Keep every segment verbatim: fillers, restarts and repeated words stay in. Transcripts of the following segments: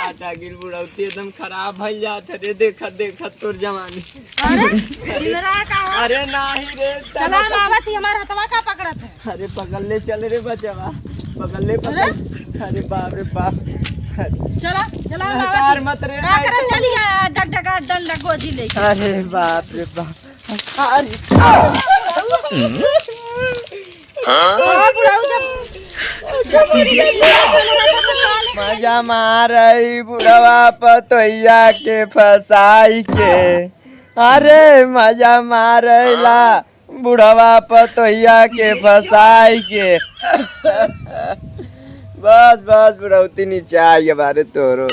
आ जागिल बुढ़ौती एकदम खराब भइल जात है रे, देखत देखत तोर जवानी। अरे, चिल्ला का हो? अरे नाही रे, चला, हम आवत ही, हमार हथवा का पकड़त है? अरे पकड़ ले, चल रे बचवा, पकड़ ले, पकड़। अरे? अरे बाप रे बाप। चला, चला, हम आवत ही। मत रे, का करे, चलिया, डग डगा, डंडा गोजी लेके। अरे बाप रे बाप। अरे। हाँ, बुढ़ऊ जब मजा मारई बुढ़वा पतोहिया के फसाई के। अरे मजा मारैला बुढ़वा पतोहिया के फसाई के। बस बस बुढ़ौती नीचे आई बारे तोरो।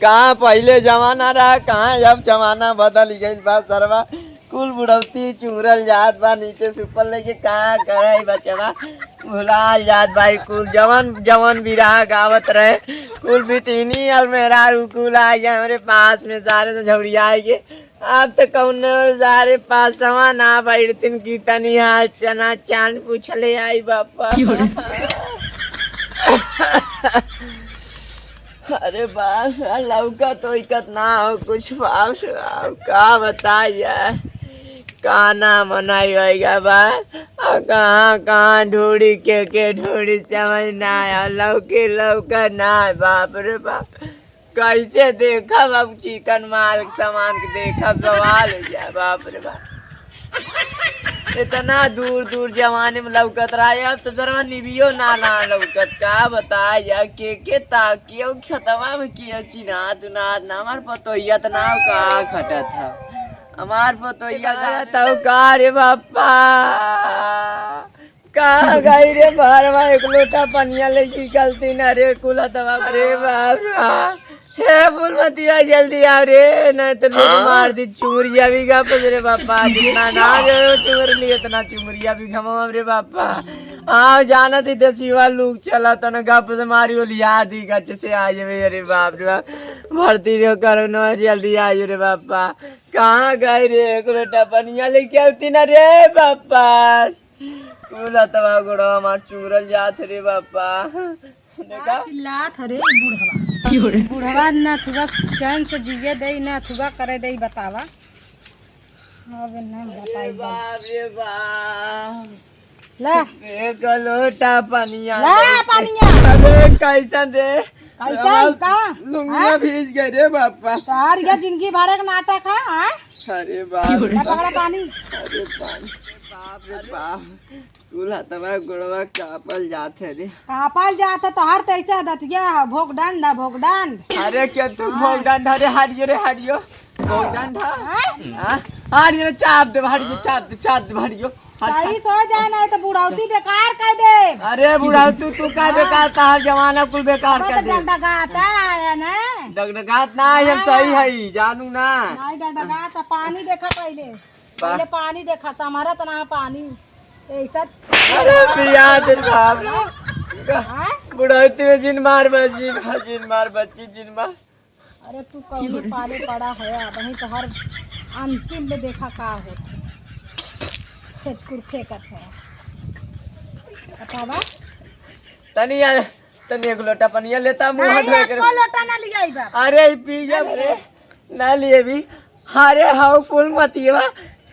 कहाँ पहिले जमाना रहा, कहाँ अब जमाना बदल गइल बा सरवा। कुल बुढ़ौती चुंगरल जात बा, नीचे से ऊपर लेके का करे बचवा, भुलाल जात बा। ई कुल जवन जवन बिरहा गावत रहे, कुल बिटिनी और मेहरारू कुल आ गया हमरे पास में, सारे तो झौड़िया आए गे। अब तो कौनो सारे पासवा ना बैठतिन की तनी हाल चना चान पूछले आई बापा। अरे बाप रे, लौका तो इकत ना हो कुछ बाप रे बाप, का बताई यार, का ना मनाई होइगा बा, और कहाँ कहाँ ढूंढी के के ढूंढी समझ ना आया, लौके लौका ना है बाप रे बाप, कैसे देखब अब चिकन माल के सामान के देखब, बवाल हो जाए बाप रे बाप। इतना दूर दूर जवानी में लौकत रहा, अब तो जरा निबियो ना ना लौकत। का बताई यार, के के ताकियो खेतवा में कियो चिन्हात उन्हात ना, हमार पतोहिया त ना का खटत है, हमार पतोहिया का तौ का रे बाप्पा, कहाँ गई रे बहरवा, एक लोटा पनिया लेके गलती ना रे कुल हथवा। अरे बाप रे। हे फूलमतिया, जल्दी आओ रे, नहीं तो लोग हाँ? मार दी चुमरिया भी गप रे बापा, जितना ना गयो चुमर लिए इतना चुमरिया भी घमाओ रे बापा। आओ जाना थी दसिवा लोग चला तन गप से मारी ओलिया दी गच से आ जावे। अरे बाप रे बाप, भर्ती रे करो न जल्दी आ जाओ रे बापा। कहाँ गए रे एक लोटा पनिया लेके आती ना रे बापा। कुल हथवा गोड़वा हमार चुमरल जात रे बापा। देखा? का चिल्लात ह रे ई बुढ़वा? क्यों रे? बुढ़वा ना थुआ चैन से जिए दे, ना थुआ करे दे, बतावा। अब ना बताई बा। बाप रे बाप। ला। एक लोटा पनिया ला दे। पनिया। अरे कैसन रे? कैसन हमार का? लुंगिया हाँ? भीज गए रे बापा। तोहार ये जिंदगी भर एक नाटक है, हाँ? अरे बाप रे। ला पकड़ा पानी। अरे पानी। बाप रे बाप। कुल हथवा गोड़वा कांपल जात है रे। कांपल जात है, तोहार तैसे दतिया है, भोगडंड है, भोगडंड। अरे के तू हाँ। भोगडंड है रे, हटियो रे, हटियो। भोगडंड है। हाँ? हाँ? हटियो रे, चाप दे, हटियो, चाप दे, चाप दे, हटियो। हट, सही हट। सो जाए, नहीं तो बुढ़ौती बेकार कर दे। अरे बुढ़ौती, तू का हाँ। बेकार, तोहार जमाना कुल बेकार अब कर तो दे। डगडगाता है ना। डगडगात ना, हम हाँ। सही है, जानू ना। नहीं डगडगाता, पानी देखा पहले। पा- पहले पानी देखा, संभरत ना पानी। ऐसा अरे पिया दे बाप। हाँ? बुढ़ौती में जिन मार बची, जिन मार बची, जिन मार। अरे तू कौने पाले पड़ा है, अब वहीं तो हर अंतिम में देखा का होत है। छेचकुर फेंकत है। बतावा। तनी यार, तनी एक लोटा पनिया लेता, मुंह अरे, धोए के। एको लोटा ना लियाई बा। अरे, ई पी जा अरे। रे। ना लिए भी। अरे, हाउ फूल मतियवा,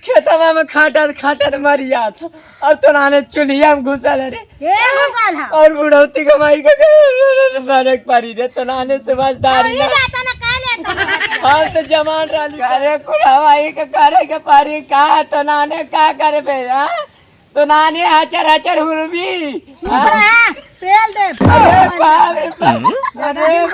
खेतवा में खाटत, खाटत मर जात। और तो नाने चुलिया में घुसल है रे। के घुसल है? और बुढ़ौती के माई के मारे के पारी रे, तो नाने समझदारी सही ना। जाता ना, का लेता ना? हम तो जवान रहली। अरे, कुल हवाई के करे के पारी का, तो नाने का करे बे, हाँ? तो नाने हचर हचर हुरबी। हाँ, तेल दे। अरे बाप रे बाप। अरे, ए,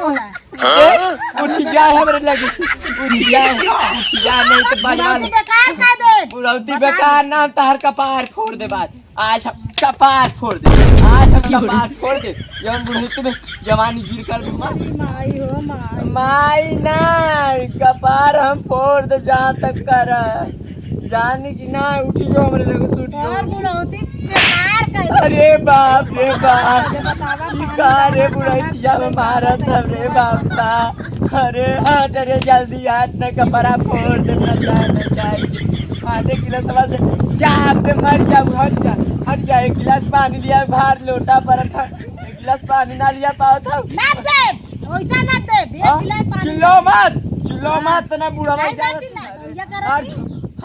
उठ जा हमरे लगे से। उठ जा, उठ जा, नहीं तो बजवा बुढ़ौती बेकार कर दे। बुढ़ौती बेकार नाम तहर कपार फोड़ दे बात। आज हम कपार फोड़ दे। आज हम कपार फोड़ दे। जवन बुढ़ौती में जवानी गिर कर घुमा। माई हो माई। माई ना, कपार हम फोड़ दे जहाँ तक कर। जानी कि ना, उठी जो हमरे लगे सूट जो। और बुढ़ौती बेकार कर। अरे बाप रे बाप। अरे बतावा, ई पानी का रे दाना बुढ़ौतिया में मारत है रे बाप का। अरे हट रे, जल्दी हट, न कपड़ा फोड़ दे, न जाए, न जाए। आधे गिलासवा से चाप दे, मर जाऊ, हट जा, हट जा, एक गिलास पानी लिया, बाहर लोटा पड़त है, एक गिलास पानी ना लिया पावत है। ना दे। वैसा ना दे, बे, हाँ? चिल्लाए पानी। चिल्लाओ मत, चिल्लाओ हाँ। मत, ना बुढ़ावा नहीं, ना जाना चिल्ला, चाहिए। तो ये करा आज, थी।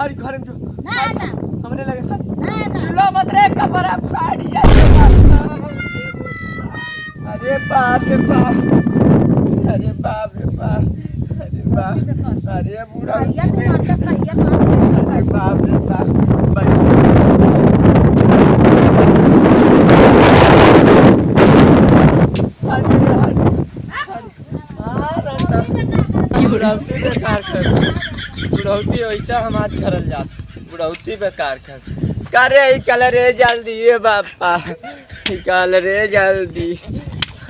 आज घर में जो, ना आज हटा। हमरे लगे सर। ना हटा। चिल्लाओ मत रे, कपड़ा फाड़ जाए। अरे बाप रे बाप। अरे बाप रे बाप। अरे बाप। अरे बुढ़ा। भैया, तू नाटक करिया, तो हम अरे बाप रे बाप। भाई। अरे, अरे। बुढ़ौती बेकार कर। बुढ़ौती वैसा हमार झरल जात। बुढ़ौती बेकार कर। का रे, ई कल रे जल्दी, ए बापा। ई कल रे जल्दी।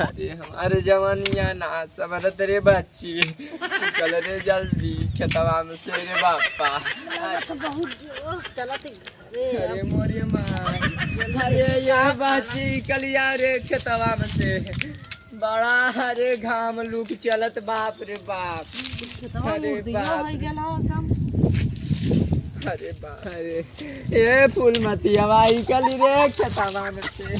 अरे, हमारे जवानिया ना समझत रे बच्ची। ई कल रे जल्दी, खेतवा में से रे बापा। तो बहुत जोर चलत है। अरे मोरे माँ, अरे या बाची कलिया रे खेतवा में से। बड़ा हरे घाम लुक चलत, बाप रे बाप। खेतवा अरे मुर्दिया बाप होइ रे। गेल हो एकदम। अरे बाप, अरे ए फूलमती, अब आई कली रे खेतवा में से। अरे,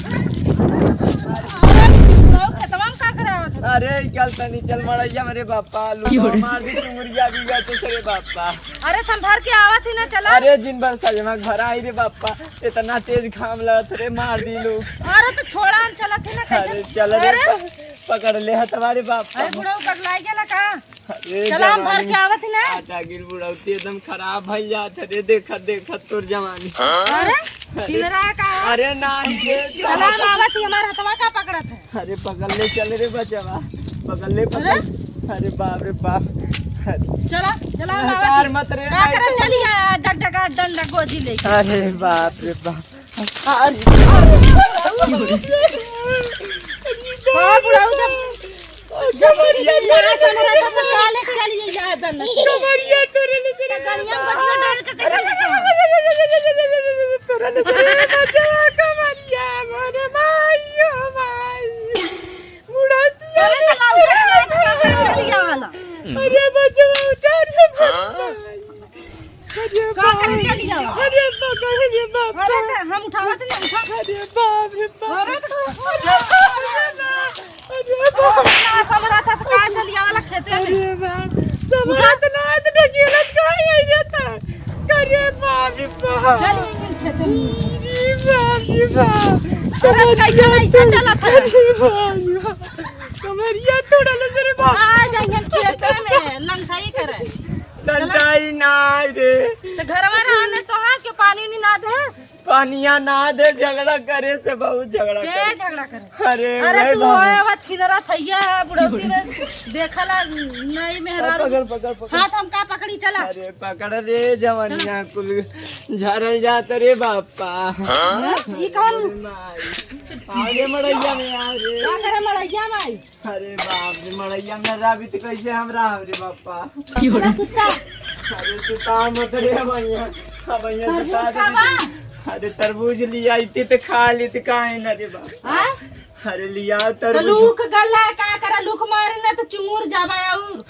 बुढ़ऊ खेतवा में का करे आवत हो? अरे, ई कल तनी चल मड़ैया में रे बापा, लुटवा मार दी तू मुर्गिया भी गए तो रे बापा। अरे, संभर के आवत ही ना, चला। अरे, जिन भर सजमा घर आई रे बापा, इतना तेज घाम लगत रे, मार दी लोग। अरे, तो छोड़ा, हम चलत ही ना, कैसे? अरे, चल रे, अरे। प-, पकड़ ले हथवा रे बापा। अरे, बुढ़ऊ पगलाई गेला का? अरे, चला, हम भर जवानी। के आवत ही ना। आज आगिर बुढ़ौती एकदम खराब भइल जात है रे, देखत, देखत तोर जवानी। अरे, अरे, छिनरा का? अरे, नाही रे, चला, हम आवत ही, हमार हथवा का पकड़त है? अरे पकड़ ले, चल रे बचवा, पकड़ ले, पकड़। अरे? अरे बाप रे बाप। अरे। चला, चला, हम अरे, आवत कार ही। मत रे, का नहीं करे, तो चली आ, डग डगा, डंडा गोजी लेके। अरे बाप रे बाप। अरे। हाँ, बुढ़ऊ जब कमरिया ना समझा तो काले चली जा दन। कमरिया तोरे ले तेरे गलिया में बचवा डाल के कैसे लेके आओ? तोरे ले तेरे बचवा कमरिया, मोरे माई, ओ माई। बुढ़तिया अरे तो लाओ, उठा, उठा, उठा, उठा, उठा, वाला। अरे बचवा, उठा रे बचवा। अरे का करे बाप। चली जाओ? अरे पकड़ रे बाप। अरे तो हम उठावत नहीं, उठा। अरे बाप रे बाप। अरे तो अरे बाप रे बाप। अरे बाप। ना समझा था तो का चलिया वाला खेते में। अरे बाप। समझत ना है तो ढकेलत काहे आई रहता? अरे बाप रे बाप। चल, खेते में। अरे बाप रे बाप। अरे कैसे नहीं से चलत है? अरे बाप रे बाप। कमरिया तोड़ा ले रे बाप। आ जाएंगे खेते में, लंगसाई करे। डंडाई ना रे। तो घरवा रहने तो है कि पानी नहीं ना दे? पानिया ना दे, झगड़ा करे से बहुत झगड़ा के करे। झगड़ा करे? अरे, अरे वही तू बाबू। होए, अब छिनरा थैया है, बुढ़ौती में देखला नहीं मेहरारू। पकड़, पकड़, पकड़। हाथ हम का पकड़ी, चला। अरे पकड़ रे, जवनिया कुल झरल जात रे बापा। हाँ? ई कौन? अरे माई। आगे मड़ैया में आ रे। का करे मड़ैया माई? अरे बाप रे, मड़ैया में ना रहबी तो कैसे हम रहब रे बापा? की हो रहा? सुता। अरे सुता मत रे भैया, भैया तरबूज सुता दे। खाबा? अरे तरबूज लिया इतनी तो खा ली तो काहे ना रे बाप? हाँ? अरे लिया तो तरबूज। लूक गला का करा, लूक मारे ना तो चुंगुर जाबा और।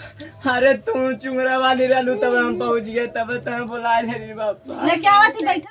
अरे तू चुंगरा वाली रहलू तब हम पहुँच गए, तब तो हम बुला ले रे बापा। लेके आवा थी बैठा।